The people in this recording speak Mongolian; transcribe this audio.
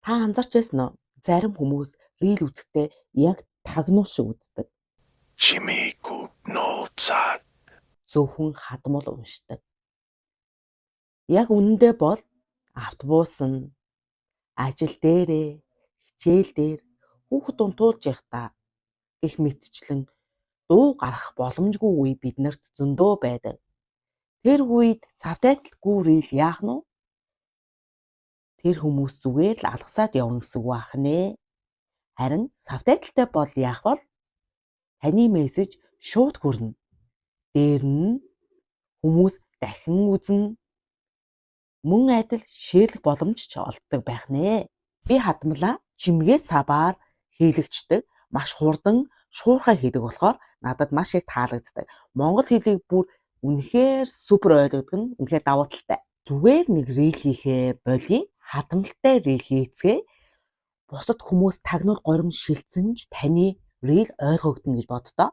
Та анзаарч байсан уу? Зарим хүмүүс reel үзэхдээ яг тагнуу шиг үздэг. Чимээгүй нууцаар. Зөвхөн хадмал уншдаг. Яг үнэндээ бол автобус нь ажил дээрээ, хичээл дээр хүүхэд унтуулж явахдаа гэх мэтчлэн дуу гарах боломжгүй үе бид нарт зөндөө байдаг. Тэр үед subtitle гүй reel яах нь вэ? Тэр хүмүүс зүгээр л алгасаад явна гэсэн үг байх нэ. Харин subtitle тай бол яах бол таны мессеж шууд хүрнэ. Дээр нь хүмүүс дахин үзнэ. Мөн адил share лэх боломж ч олддог байх нэ. Би хадмалаа чимгээ sub аар хийлгэчихдэг. Маш хурдан, шуурхай хийдэг болохоор надад маш их таалагддаг. Монгол хэлийг бүр үнэхээр супер ойлгодог нь үнэхээр давуу талтай. Зүгээр нэг reel хийхээ болий, хадамлалтай reel хийцгээ. Бусад хүмүүс тагнуул горим шилжсэн ч таны reel ойлгогдоно гэж боддоо.